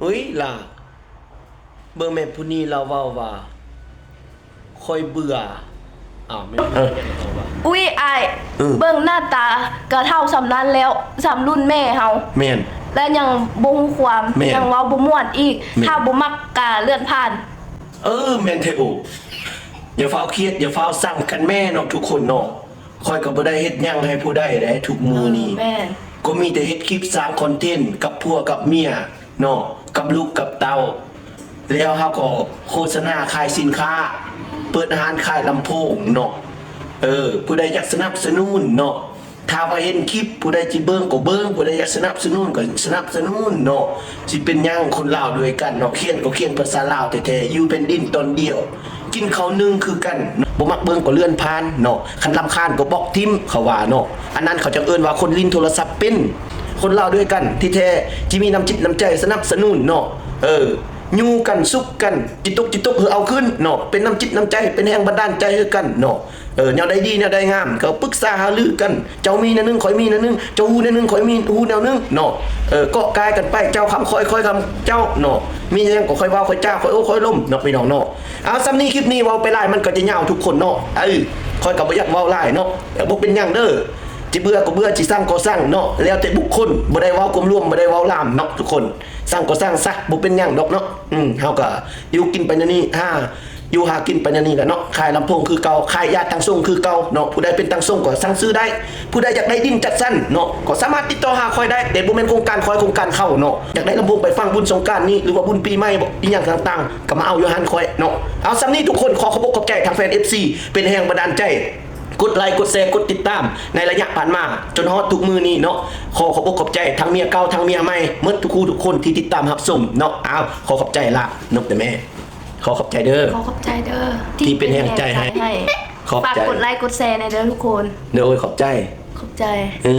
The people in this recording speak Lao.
ອຸ້ຍ ຫຼ້າ ເບິ່ງແມ່ຜູ້ນີ້ລາວເວົ້າວ່າ ຂ້ອຍເບື່ອ. ອ້າວ ແມ່ນ ເອີ ເຂົາວ່າ ອຸ້ຍ ອ້າຍ ເອີ ເບິ່ງໜ້າຕາກະເຖົ້າສ່ຳນັ້ນແລ້ວ ສ່ຳລຸ້ນແມ່ເຮົາ. ແມ່ນ ແລະຍັງບໍ່ຮູ້ຄວາມ ແມ່ນ ຍັງເວົ້າບໍ່ມ່ວນອີກ. ແມ່ນ ຖ້າບໍ່ມັກກະເລື່ອນຜ່ານ. ເອີ ແມ່ນແທ້. ໂອ້ ຢ່າຟ້າວຄຽດ ຢ່າຟ້າວຊັງກັນແມ່ເນາະ ທຸກຄົນເນາະ. ຂ້ອຍກໍບໍ່ໄດ້ເຮັດຫຍັງໃຫ້ຜູ້ໃດເດ້ ທຸກມື້ນີ້ ເອີ ແມ່ນ ກໍມີແຕ່ເຮັດຄລິບສ້າງຄອນເທັນກັບຜົວກັບເມຍເນາະ ກັບລູກກັບເຕົ້າ. ແລ້ວເຮົາກໍໂຄສະນາຂາຍສິນຄ້າ ເປີດຮ້ານຂາຍລຳໂພງເນາະ. ເອີ ຜູ້ໃດຢາກສະໜັບສະໜູນເນາະ ຖ້າວ່າເຫັນຄລິບ ຜູ້ໃດຊິເບິ່ງກໍເບິ່ງ ຜູ້ໃດຢາກສະໜັບສະໜູນກໍສະໜັບສະໜູນເນາະ. ຊິເປັນຫຍັງ ຄົນລາວດ້ວຍກັນເນາະ ຂຽນກໍຂຽນພາສາລາວແທ້ໆ ຢູ່ແຜ່ນດິນຕອນດຽວ ກິນເຂົ້າໜຶ່ງຄືກັນ. ບໍ່ມັກເບິ່ງກໍເລື່ອນຜ່ານເນາະ ຄັນລຳຄານກໍບລັອກຖິ້ມ ເຂົາວ່າເນາະ. ອັນນັ້ນເຂົາຈັ່ງເອີ້ນວ່າຄົນຫຼິ້ນໂທລະສັບເປັນ. ຄົນລາວດ້ວຍກັນທີ່ແທ້ ຊິມີນ້ຳຈິດນ້ຳໃຈສະໜັບສະໜູນເນາະ. ເອີ ຢູ່ກັນ ສຸກກັນ ຈິຕົກຈິຕົກ ເຮີເອົາຄືນເນາະ ເປັນນ້ຳຈິດນ້ຳໃຈ ເປັນແຮງບັນດານໃຈໃຫ້ກັນເນາະ. ເອີ ແນວໃດດີ ແນວໃດງາມ ກໍປຶກສາຫາລືກັນ ເຈົ້າມີແນວໜຶ່ງ ຂ້ອຍມີແນວໜຶ່ງ ເຈົ້າຮູ້ແນວໜຶ່ງ ຂ້ອຍມີ ຮູ້ແນວໜຶ່ງເນາະ. ເອີ ເກາະກາຍກັນໄປ ເຈົ້າຄຳຂ້ອຍ ຂ້ອຍຄຳເຈົ້າເນາະ. ມີຫຍັງກໍຄ່ອຍເວົ້າ ຄ່ອຍຈາ ຄ່ອຍໂອ້ ຄ່ອຍລົມເນາະ ພີ່ນ້ອງເນາະ. ເອົາ ສ່ຳນີ້ ຄລິບນີ້ເວົ້າໄປຫຼາຍມັນກໍຈະຍາວທຸກຄົນເນາະ. ເອີ ຂ້ອຍກໍບໍ່ຢາກເວົ້າຫຼາຍເນາະ ແຕ່ບໍ່ເປັນຫຍັງເດີ ຊິເບື່ອກໍເບື່ອ ຊິຊັງກໍຊັງເນາະ ແລ້ວແຕ່ບຸກຄົນ. ບໍ່ໄດ້ເວົ້າກວມລວມ ບໍ່ໄດ້ເວົ້າລາມເນາະ ທຸກຄົນ. ຊັງກໍຊັງຊະ ບໍ່ເປັນຫຍັງດອກເນາະ. ອືມ ເຮົາກໍຢູ່ກິນໄປແນວນີ້ ຫາ ຢູ່ຫາກິນໄປແນວນີ້ແຫຼະເນາະ. ຂາຍລຳໂພງຄືເກົ່າ ຂາຍຢາຕັງສົງຄືເກົ່າເນາະ. ຜູ້ໃດເປັນຕັງສົງກໍສັ່ງຊື້ໄດ້. ຜູ້ໃດຢາກໄດ້ດິນຈັດສັນເນາະ ກໍສາມາດຕິດຕໍ່ຫາຂ້ອຍໄດ້ ແຕ່ບໍ່ແມ່ນໂຄງການຂ້ອຍ ໂຄງການເຂົາເນາະ. ຢາກໄດ້ລຳໂພງໄປຟັງບຸນສົງການນີ້ ຫຼືວ່າບຸນປີໃໝ່ບໍ ອີ່ຫຍັງຕ່າງໆ ກໍມາເອົາຢູ່ຮ້ານຂ້ອຍເນາະ. ເອົາ ສ່ຳນີ້ທຸກຄົນ ຂໍຂອບອົກຂອບໃຈທາງແຟນເອັຟຊີ ເປັນແຮງບັນດານໃຈ ກົດໄລ ກົດແຊ ກົດຕິດຕາມ ໃນໄລຍະຜ່ານມາຈົນຮອດທຸກມື້ນີ້ເນາະ. ຂໍຂອບອົກຂອບໃຈທັງເມຍເກົ່າ ທັງເມຍໃໝ່ ໝົດທຸກຄູ່ທຸກຄົນທີ່ຕິດຕາມຮັບຊົມເນາະ. ອ້າວ ຂໍຂອບໃຈຫຼາຍ ນົບແຕ່ແມ່. ຂໍຂອບໃຈເດີ ຂໍຂອບໃຈເດີ ທີ່ເປັນແຮງໃຈໃຫ້. ຂອບໃຈ ຝາກກົດໄລກົດແຊແດ່ເດີທຸກຄົນ. ໂດຍ ຂອບໃຈ ຂອບໃຈ. ເອີ